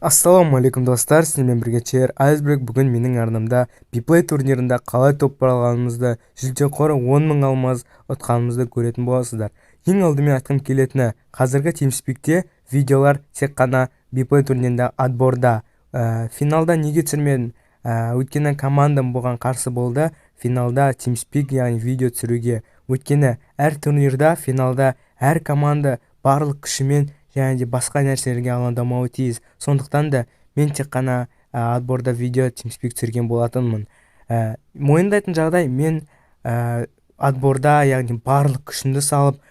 Ассалаумағалейкум, достар! Сіздермен бірге Чер Айсберг. Бүгін менің арнамда Биплей турнирінде қалай топ алғанымызды, жүлде қоры 10 мың алмаз ұтқанымызды көретін боласыздар. Ең алдымен айтқым келетіні, қазіргі TeamSpeak'те видеолар тек қана Биплей турнирінде отборда. Финалда неге түсірмедім? Өйткені командам бұған қарсы болды. Финалда TeamSpeak, яғни видео түсіруге. Өйткені әр турнирда финалда әр команда барлық күшімен және де басқа нәрселерге алаңдамауы тиіс. Сондықтан да мен тек қана отборда видео TeamSpeak түсірген болатынмын. Мойындайтын жағдай, мен отборда, яғни барлық күшімді салып,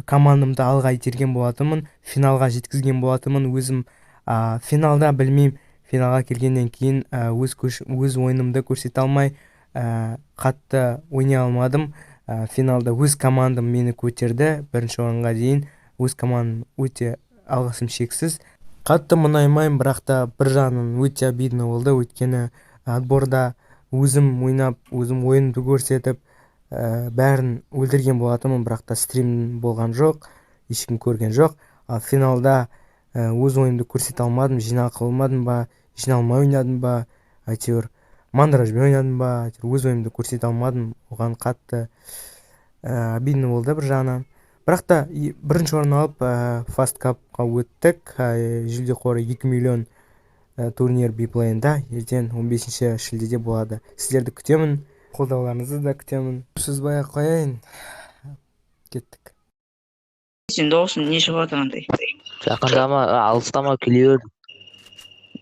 командамды алға итерген болатынмын, финалға жеткізген болатынмын өзім. Финалда білмеймін, финалға келгеннен кейін өз ойынымды көрсете алмай, қатты ойнай алмадым. Финалда өз командам мені көтерді бірінші орынға дейін. Өз командам өте алғысым шексіз. Қатты мұңаймаймын, бірақ та бір жағынан өте обидно болды, өйткені отборда өзім ойнап, өзім ойынымды көрсетіп, бәрін өлтірген болатынмын, бірақ та стрим болған жоқ, ешкім көрген жоқ. Ал финалда өз ойымды көрсете алмадым, жинақы болмадым ба, жиналмай ойнадым ба, әйтеуір мандражбен ойнадым ба, әйтеуір өз ойымды көрсете алмадым. Оған қатты обидно болды бір жағынан. Бірақ та бірінші орын алып, Fast Cupқа өттік. Жүлде қоры 2 миллион. Турнир Биплейнда ертең, 15 шілдеде болады. Сіздерді күтемін, қолдауларыңызды да күтемін. Созбай ақ қояйын, кеттік. Сен дауысың не шығып жатыр андай? Жақында ма, алыста ма, келе бердім.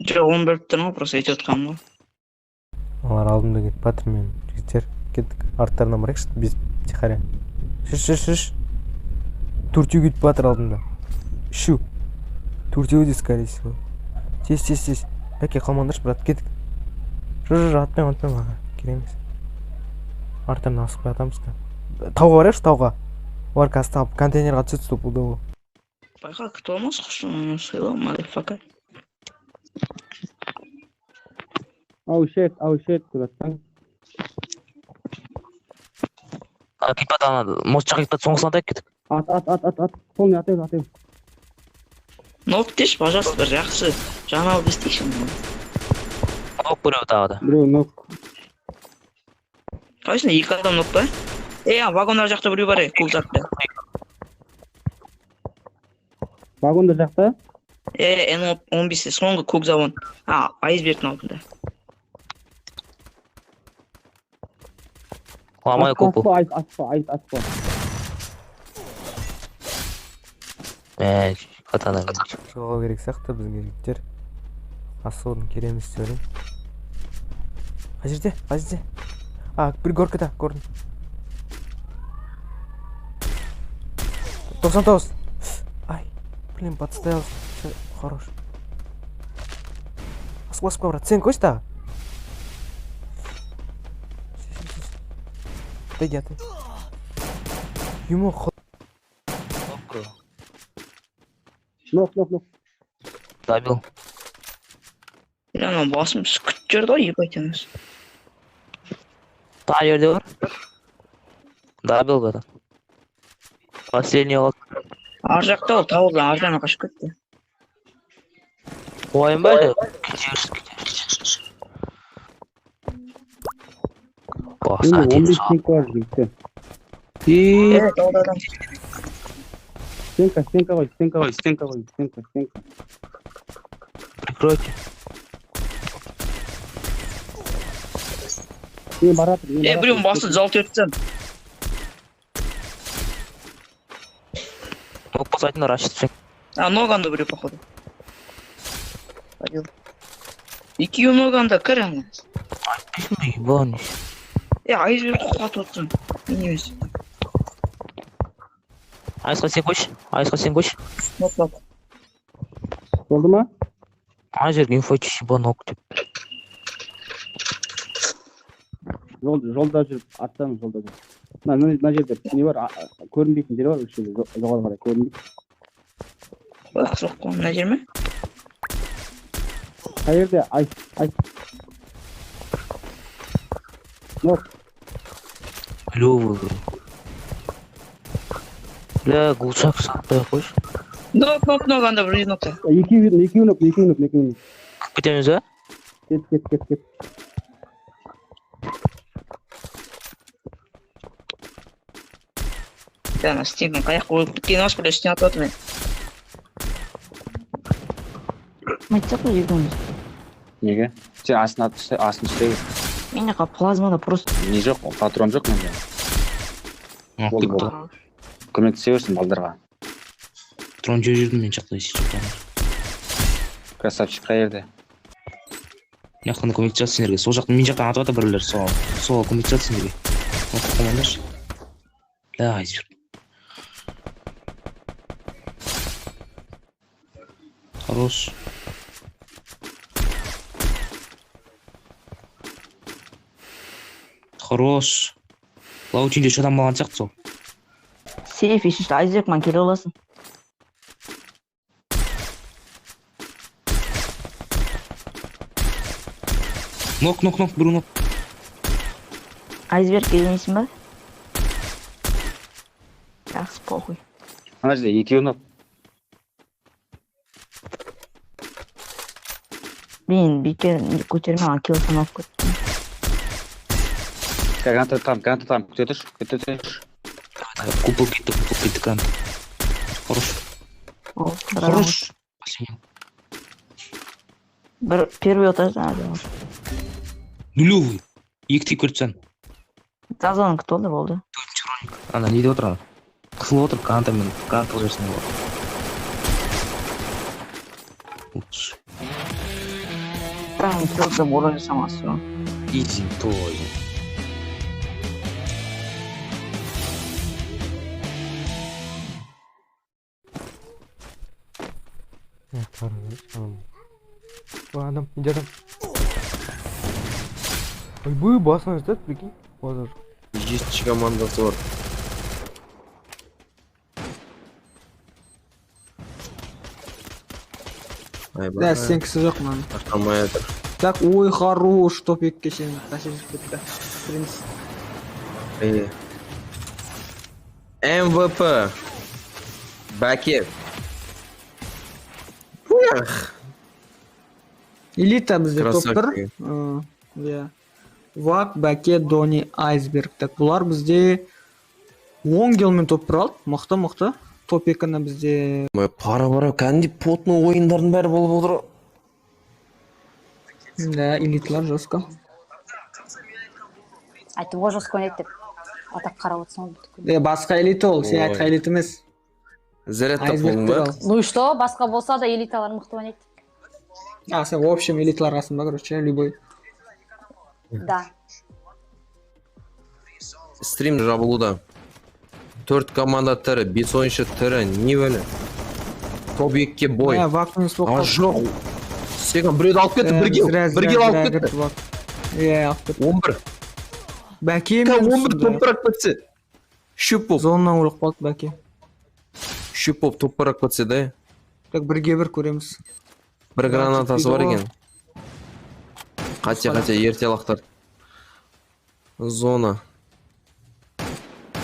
Жоқ, оны біліп тұрмын ғой, просто айтып отқаным ғой. Олар алдымда кетіп жатыр мен. Жігіттер, кеттік, арттарынан барайықшы без тихаря. Жүр, жүр, жүр. Төртеу кетіп жатыр алдымда, үшеу, төртеуі де, скорее всего. Тез, тез, тез, бәке, қалмаңдаршы, брат, кеттік. Жүр, жүр, атпаймын, атпаймын, аға, керек емес. Арттарынан асықпай атамыз. Тауға барайықшы, тауға. Олар қазір тауып контейнерға түседі стопудово. Байқа, күтіп алмас құшын сыйла, motherfucker. Oh shit, oh shit деп жатсаң. Кетіп жатыр, ана мост жаққа кетіп жатыр, соңғысына атайық, кеттік. Ат, ат, ат, ат, ат. Полный атайық, атайық. Нок деші, пожалуйста, бір жақсы жаңалық естейікші. Нок біреу тағы да. Біреу нок. Қайсында екі адам нок па? Е, вагондар жақта біреу бар, е, көк затта. Вагондар жақта? Е, Н 15, соңғы көк завон. А, айсбергтің алдында. Ламай көп бұл. Атпа, айт, атпа, айт, атпа. Мә, катана. Шығу керек сияқты бізге, жігіттер. Асығудың керек емес деп ойлаймын. Қай жерде, қай жерде? А, бір горкада көрдім. 99. Ай, блин, подставился. Всё, хорош. Асықпа, асықпа, брат, сен қойшы тағы. Отойди, отойди. Ему. Нок, нок, нок. Добил. Бля, ана басым күтіп жүрді ғой, ебать анасы. Тағы жерде бар. Добил, брат. Последний қалды. Ар жақта ол, таудан ар жағына қашып кетті. Қуайын ба әлде? Кете берсін, кете берсін. Баса. Менде 15 стенка бар, жігіттер. Е, Е, тауда адам. Стенка, стенка қой, стенка қой, стенка қой, стенка, стенка. Прикройте. Мен баратыр, мен Е, баратыр. біреудің басы жалт етсем. Нок болса айтыңдар, ашып түсең. А, ноганда біреу, походу. Пойдём. Екеуі ноганда, кір ана. Айтпайсың ба, ебаный. Е, айсберг құлатып отырсың. Мен емес. Айсқа сен қойшы. Айсқа сен қойшы. Нок, нок. Болды ма? Ана жерге инфо айтшы, еба, нок деп. Жол, жолда жүріп, аттан жолда жүріп. Мына жерде не бар, көрінбейтін жер бар, осы жерде, жоғары қарай көрінбейді. Ой, жоқ қой, мына жер ме? Қай жерде? Айт, айт. Нок. Клёвый. Бля, глушак сатпай ақ қойшы. Нок, нок, нок, анда бір нокта. Екеуі, екеуі нок, екеуі нок, екеуі нок. Кетеміз ба? Кет, кет, кет, кет. Ана стенканы қаяққа қойып кеткен аш, біреу үстіне атып жатыр мен. Айтсақ қой екеуміз. Неге? Сен астына түсте, астын түсте. Мен жаққа плазмада просто Не жоқ, патрон жоқ менде. Болды, болды. Көмектесе берсін балдарға. Дрон жеп жүрдім мен жақта, если что. Красавчик қай жерде? Мына жақтан да көмектесіп жатыр сендерге. Сол жақтан, мен жақтан атып жатыр біреулер. Сол, сол көмектесіп жатыр сендерге. Оқып қалмаңдаршы. Ля, айсберг. Хорош. Хорош. Лаучинде үш адам болған сияқты сол. Сейф еще айсберг маған келе аласың. Нок, нок, нок, біреу нок. Айсберг келмейсің ба? Жақсы, похуй. Ана жерде екеуі нок. Мен бекер көтермей ана килл санап кеттім. Граната атамын, граната атамын. Күте тұршы, күте тұршы. Купол кетті, купол кетті, гранат. Хорош. О, Хорош. Последний. бір первый этажда адам. Нулевый. Екі тип көріп тастадым. Зазон күтіп алды, болды. Төртінші ролик. Ана не деп отыр ана? Қысылып отыр гранатамен, граната жіберсең болады. Лучше. Там киллді бола жасамасы. Изи, той. Адам, иди адам. Ойбай, басына жатады, прикинь. Базар. Жетінші командасы бар. Айбай, Да, стенкісі жоқ мынаның. Ашамай жатыр. Так, ой, хорош, топ екіге шейін тащып кетті. Принц. Е. МВП. Бәке. Эх, Элита бізде топ бір. Красавчик. Иә. Вак, Бәке, Дони, Айсберг. Так, бұлар бізде 10 киллмен топ бір алды. Мықты, мықты. Топ екіні бізде Ой, пара пара кәдімгідей потный ойындардың бәрі болып отыр ғой. Да, элиталар жестко. Айтып ғой жестко ойнайды деп. А так қарап отырсаң ол бүткіл. Е, басқа элита ол, сен Ой. айтқан элита емес. Зарядта Айсберг болдың ба? туралы. Ну и что, басқа болса да элиталар мықты ойнайды. А, сен в общем элиталарғасың ба, короче, любой. Да. Стрим жабылуда. Төрт команда тірі, бес ойыншы тірі, не бәле. Топ екіге бой. Ә, Вак минус болып А қалды. жоқ. Сегін біреуді алып кетті, Ә, бір килл. зря, Бір зря, килл алып зря кетті. кірді Вак. Иә, алып кетті. 11. Бәке Ка минус 11 сонда. топ бір кетсе. Шөп болып, Зоннан өліп қалды Бәке. шөп болып топ бір кетсе да. Так, бірге бір көреміз. Бір гранатасы бар жетпейді екен. Қате, қате, ерте лақтыр. Зона.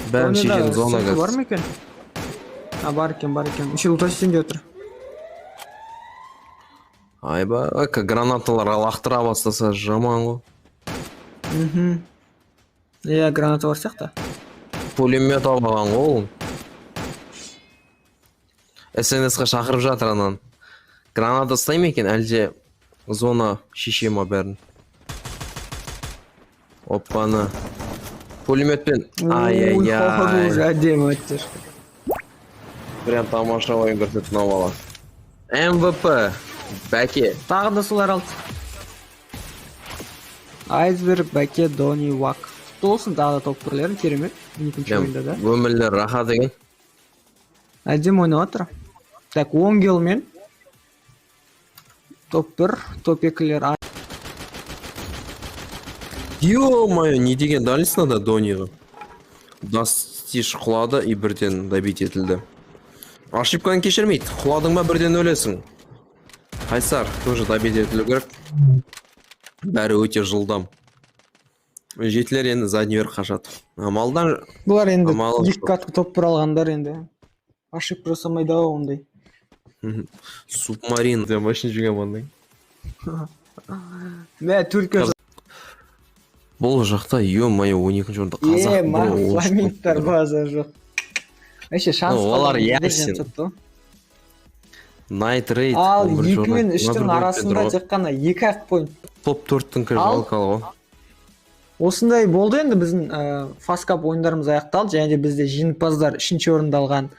Бәрін Зонада шешетін зона стенка бар қазір. ма екен? А, бар екен, бар екен. Еще лутать етейін деп отыр. Айба, гранаталар лақтыра бастаса жаман ғой. Мхм. Иә, граната бар сияқты. Пулемет алып алған ғой ол. СНС-қа шақырып жатыр анан. Граната ұстай ма екен, әлде зона шеше ма бәрін? Оппаны. Пулеметпен. Ой, Ай-яй-яй. хорош, әдемі өттер. Прям тамаша ойын көрсетті мынау бала. МВП. Бәке. Тағы да солар алды. Айсберг, Бәке, Дони, Вак. Құтты болсын тағы да топ бірлерін, керемет. Екінші Прям ойында да. өмірлері рахат екен. Әдемі ойнап жатыр. Так, 10 киллмен топ 1, топ 2-лер Ё-моё, не деген дальность надо Дониға. Дастиш құлады и бірден добить етілді. Ошибканы кешірмейді. Құладың ба, бірден өлесің. Қайсар тоже добить етілу керек. Бәрі өте жылдам. Жетілер енді задний вверх қашады. Амалдан Бұлар енді Амалы екі жоқ. катка топ бір алғандар енді. Ошибка жасамайды ау ондай. Субмарин. Машина командың. Мә, төртке. Бұл жақта, ё-моё, 12 орында қазақ Е, ма, бро, 13 фламингтар поинт. База жоқ. Вообще шанс Ну, олар қалған біздер Ясин. жеңіп тастапты ғой. Найт Рейд. Ал 11 екі орында, мен үштің 21 поинтпен арасында тұр ғой. тек қана екі ақ поинт. Топ 4-тің Ал- жалқалы ғой. Осындай болды енді біздің фаскап ойындарымыз аяқталды және де бізде жеңімпаздар: үшінші орынды алған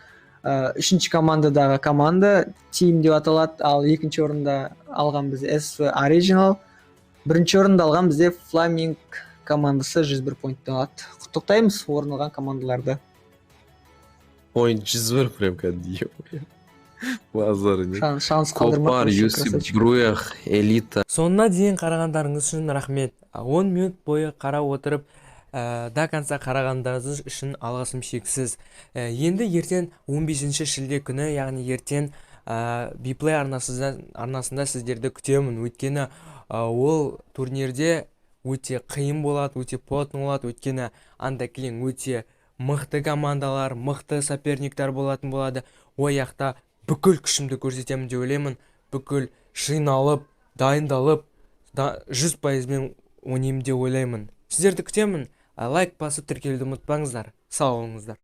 үшінші командадағы команда Team деп аталады, ал екінші орында алған бізде SV Original, бірінші орынды алған бізде Фламинг командасы 101 поинтты алады. Құттықтаймыз орын алған командаларды. Поинт 101 прям кәдімгі, ё-моё. Базар нет. Шанс қалдырмады Копар, вообще, Юсип, красавчик. Бруях, Элита. Соңына дейін қарағандарыңыз үшін рахмет. 10 минут бойы қарап отырып, до конца қарағандарыңыз үшін алғысым шексіз. Енді ертең 15 шілде күні, яғни ертең Биплей арнасында сіздерді күтемін. Өйткені ол турнирде өте қиын болады, өте плотный болады, өйткені анда кілең өте мықты командалар, мықты соперниктар болатын болады. Ол жақта бүкіл күшімді көрсетемін деп ойлаймын. Бүкіл жиналып, дайындалып, да, 100%-мен ойнаймын деп ойлаймын. Сіздерді күтемін. Лайк басып, тіркелуді ұмытпаңыздар. Сау болыңыздар.